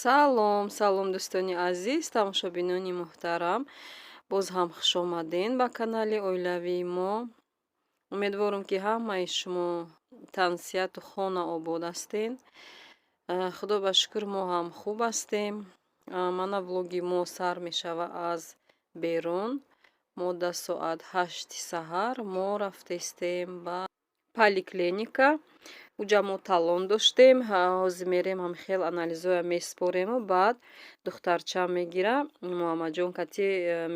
Салом, салом дӯстони азиз, тамошобинони муҳтарам. Боз ҳам хуш омадед ба канали оилавии мо. Умедворам, ки ҳамаи шумо тансиҳату хона обод ҳастед. Худо ба шукр, мо ҳам хуб ҳастем. Мана влоги мо сар мешава аз берун. Мо дар соат 8 саҳар мо рафтестем ба поликлиника. Уҷа мо талон доштем. Ҳозир мерем, ҳам хел анализоя меспорему, баъд духтарча мегира. Муҳаммадҷон кати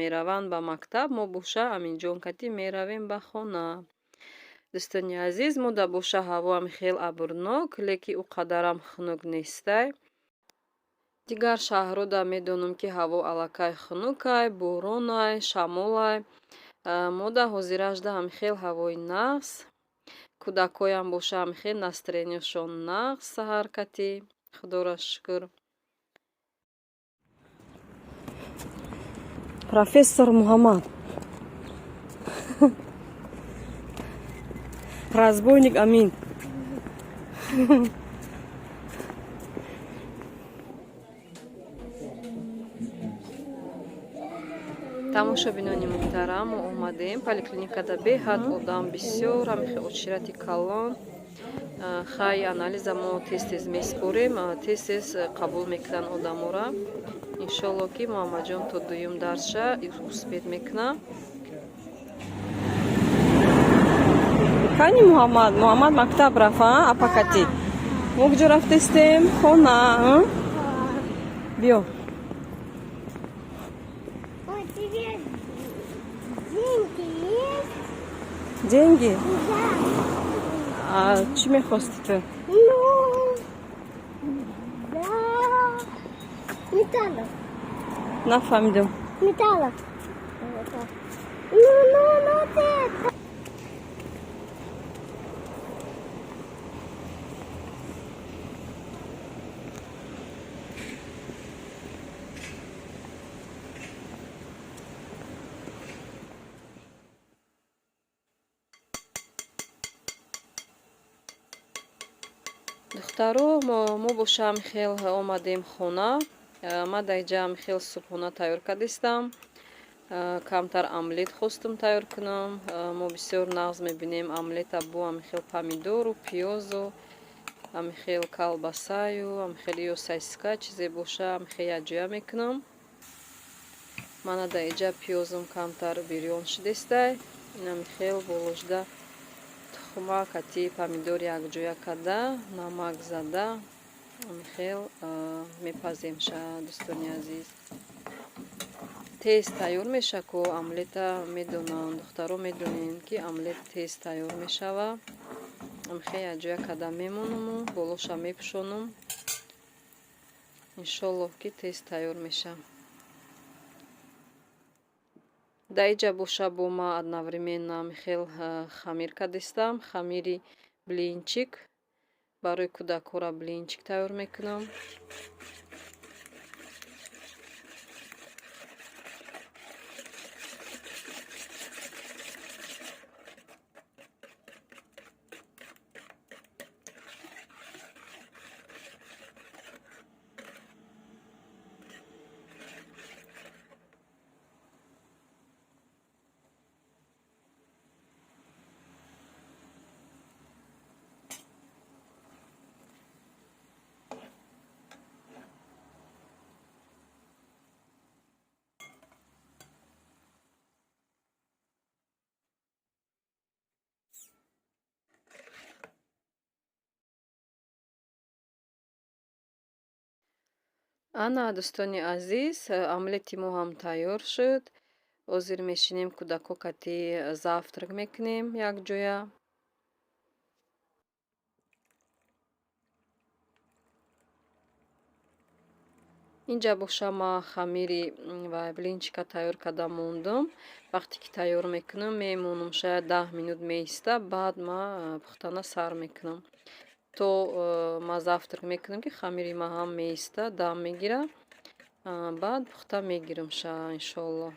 мераванд ба мактаб, мо боша Аминҷон кати меравем ба хона. Дӯстони азиз, мо дар боша ҳаво ҳам хел абрнок, леки ӯ қадарам хунук нестай. Дигар шаҳрҳода медонам, ки ҳаво аллакай хунукай, боронай, шамолай. Мо дар ҳозиражда ҳам хел ҳавои нағз. Кӯдакҳоям боша ҳам хел настроенияшон нағз саҳар кати. Худоро шукр. Профессор Муҳаммад. Разбойник Амин. Тамошобинони муҳтарам, мо омадем поликлиникада, беҳад одам бисёр, ҳамихе очирати калон. Хай, анализа мо тез тез меспорем, тез тез қабул мекунанд одамора. Иншолло, ки Муҳаммадҷон то дуюм дарсша успеть мекунад. Кани Муҳаммад? Муҳаммад мактаб рафт, а? Апакати. Мо куҷо рафтестем? Хона. Биё. У тебя деньги есть? Деньги? Да. А чӣ мехости ту? Ну, да. Металлов. Нафаҳмидам. Металлов. Ну, ну, ну, ты это. Духтаро, мо бошам хел омадем хона. Ма дар инҷа хел субҳона тайёр кардистам. Камтар омлет хостум тайёр кунам. Мо бисёр нағз мебинем омлета бо ҳамихел помидору, пиёзу, ҳамихел колбасаю, ҳамихел ё сосиска, чизе боша, ҳамихел якҷоя мекунам. Мана дар инҷа пиёзум камтар бирён шудестай. Ин ҳамихел боложда тухма кати помидор якҷоя карда, намак зада, ҳамихел мепаземша, дӯстони азиз. Тез тайёр меша ку омлета медонанд, духтаро медонем, ки омлет тез тайёр мешава. Ҳамихел якҷоя карда мемонаму болоша мепӯшонам. Иншоллоҳ, ки тез тайёр меша. Дар инҷа боша бо ма одновременно ҳамихел хамир кардистам, хамири блинчик. Барои кӯдакҳоро блинчик тайёр мекунам. Ана, дӯстони азиз, омлети мо ҳам тайёр шуд. Ҳозир мешинем, кӯдакҳо кати завтрак мекунем якҷоя. Инҷа боша ма хамири ва блинчика тайёр карда мондум. Вақте ки тайёр мекунам, мемонам, шояд 10 минут меиста, баъд ма пухтана сар мекунам. То ма завтрак мекунам, ки хамири ма ҳам меиста, дам мегира, баъд пухта мегирам ша, иншоаллоҳ.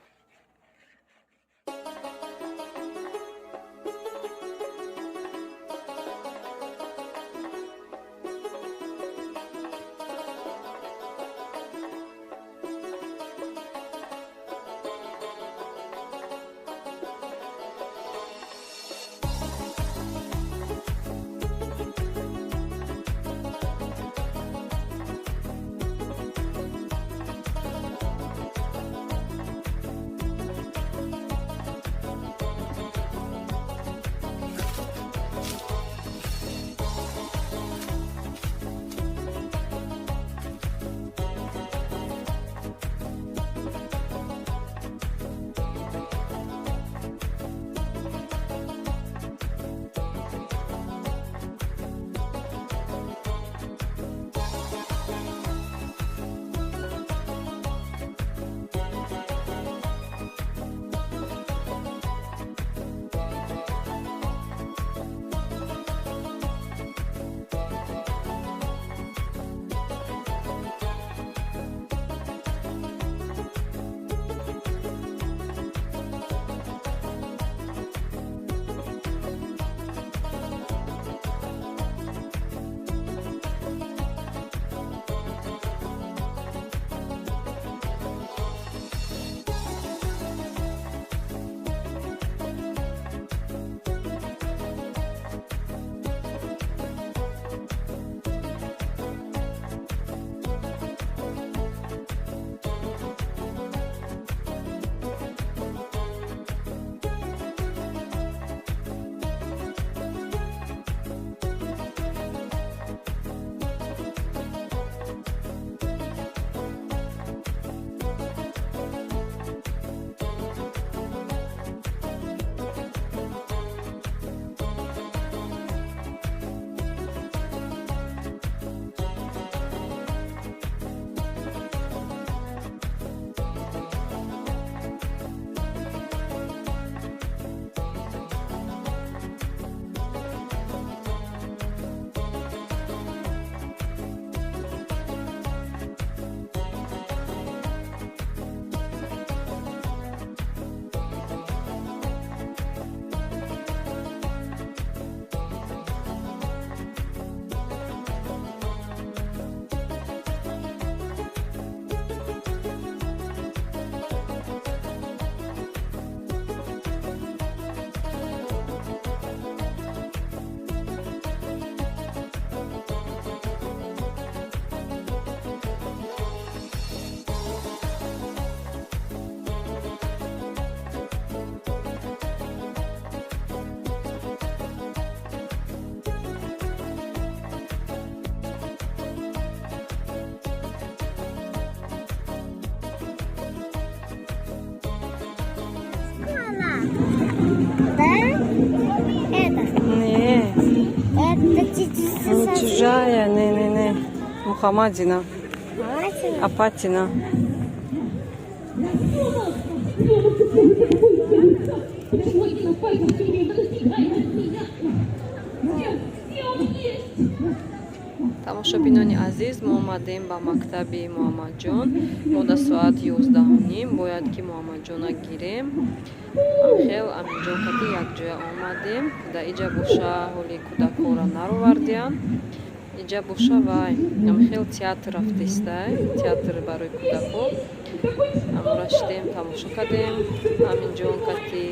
Да? Это. Не. Это Не чужая, не, не, не. Мухаммадина. Маматина? Апатина. Почему именно пальцем все время достигает от меня? Где, где он есть? Тамошобинони азиз, мо омадем ба мактаби Муҳаммадҷон. Мо дар соат 11:30 бояд ки Муҳаммадҷона гирем. Амхел Аминҷон кати якҷоя омадем. Дар иҷа боша ҳоли кӯдакҳоро наровардиянд. Иҷа боша вай амхел театр рафтестай, театр барои кӯдакҳо. Амора шидем, тамошо кардем Аминҷон кати.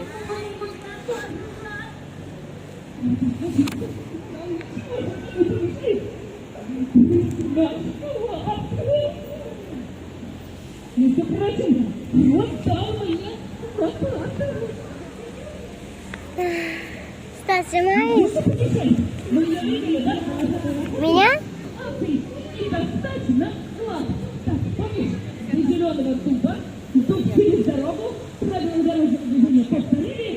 Между прочим, вот там моя лопата. Что, снимаешь? Ну, я видела, да? Меня? А ты и достать на склад. Так, помнишь, у зеленого дуба, дуб через дорогу, правила дорожного движения повторили.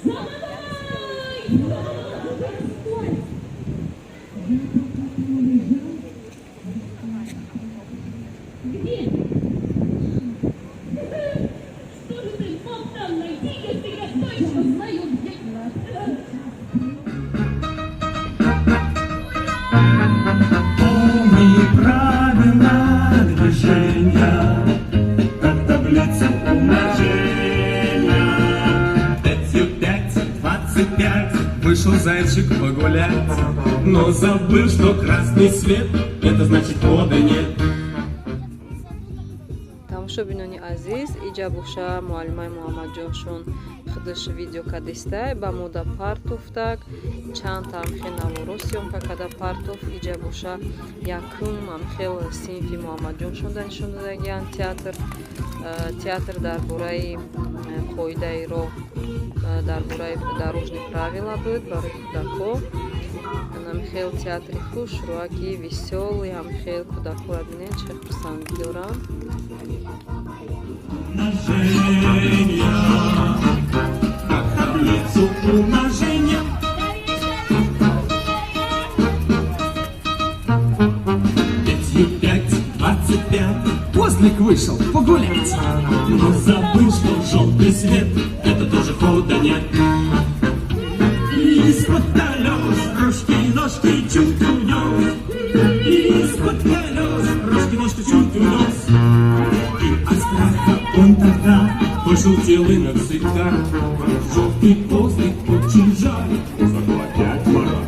За мной! Я пока полежал. Где? Что же ты мог там найти, если я точно знаю, где клад? Помни правила движения, как таблицу умножения. Пятью пять, 25, вышел зайчик погулять, но забыл, что красный свет, это значит хода нет. Тамошобинони азиз, иҷа боша муаллимаи Муҳаммадҷоншон худаш видео кадистай, ба мода партофтак чанд амхел наворо съёмка када партоф. Иҷа боша якум амхел синфи Муҳаммадҷоншон да нишон додагиянд театр. Театр дар бораи қоидаи роҳ, дар бораи дорожный правила буд барои кӯдакҳо. Амхел театри хушрӯаки, весёлый. Амхел кӯдакҳоро бинед, чӣ хурсандӣ доранд. Умножения, как таблицу умножения. Пятью пять, 25, козлик вышел погулять, но забыл, что желтый свет, это тоже хода нет. Из-под колес рожки ножки чуть унес, из-под колес рожки ножки чуть унес. И от страха он тогда пожелтел и навсегда. Желтый козлик очень жаль, зато опять пора.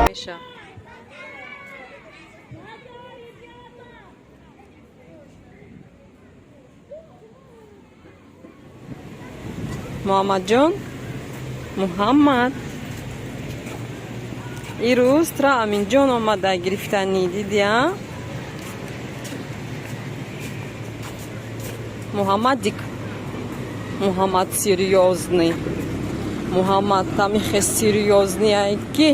Миша. Муҳаммадҷон, Муҳаммад. Ирӯз тра Аминҷон омада гирифтанӣ, дидия? Муҳаммадик. Муҳаммад серьёзный. Муҳаммад тамихе серьёзный ай ки.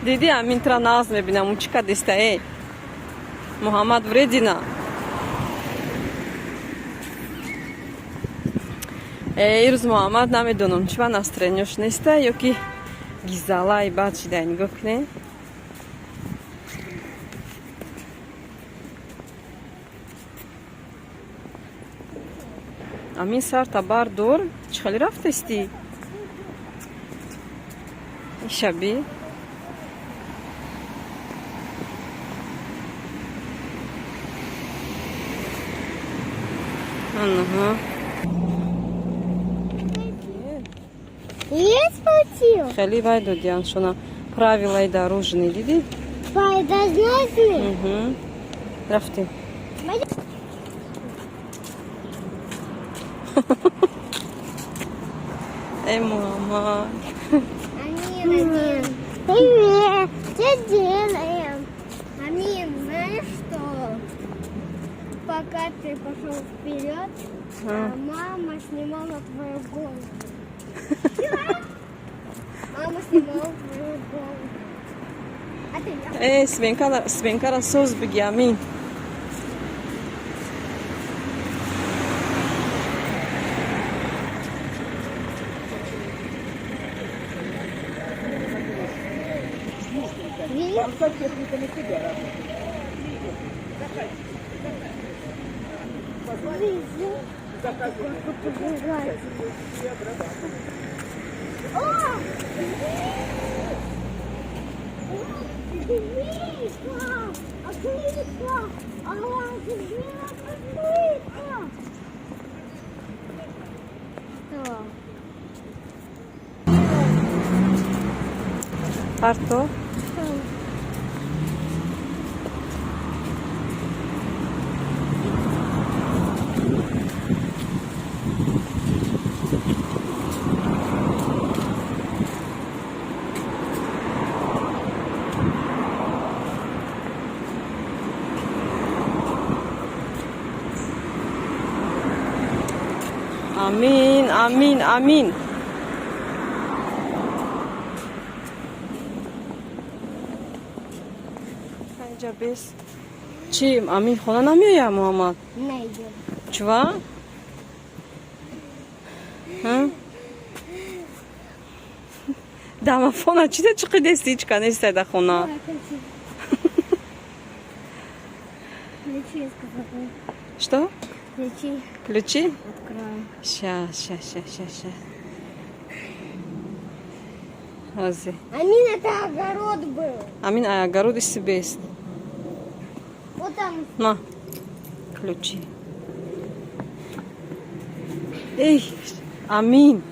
Диди, Амин тра нағз мебинам, чӣ кадиста э? Муҳаммад вредина. Ирӯз Муҳаммад намедонам чӣ ба настроение ш неста ё ки гизалай бад шида, нигоҳ кунед. Амин, сарта бардор, чӣ хеле рафтестӣ? Ишаби. Анаҳа. Есть получил? Хеле вай додиян шуна правила и дорожный, дидӣ? Дорожный? Угу. Рафтем. Эй, мама. Амин, привет. Что делаем? Амин, знаешь что? Пока ты пошел вперед, а мама снимала твою голову. Мама снимала твою голову. А ты я. Эй, свинкара соз биги, Амин. Видишь? Вижу. Как побежать. О! Змейка! Акулка! А, змея Что? Парто. Что? Амин, амин, амин. Инҷа бес. Чӣ, Амин хона намеояд, Муҳаммад? Найдем. Чува? Ҳа? Домофона чида чиқидести, ҳеч ка нестай дар хона. Ключи, я сказала. Что? Ключи Ключи? открою. Ща, ща, ща, ща, ща. Ҳозир. Амин, это огород был. Амин, ай огород иси бест. Вот там. На. Ключи. Эй, Амин.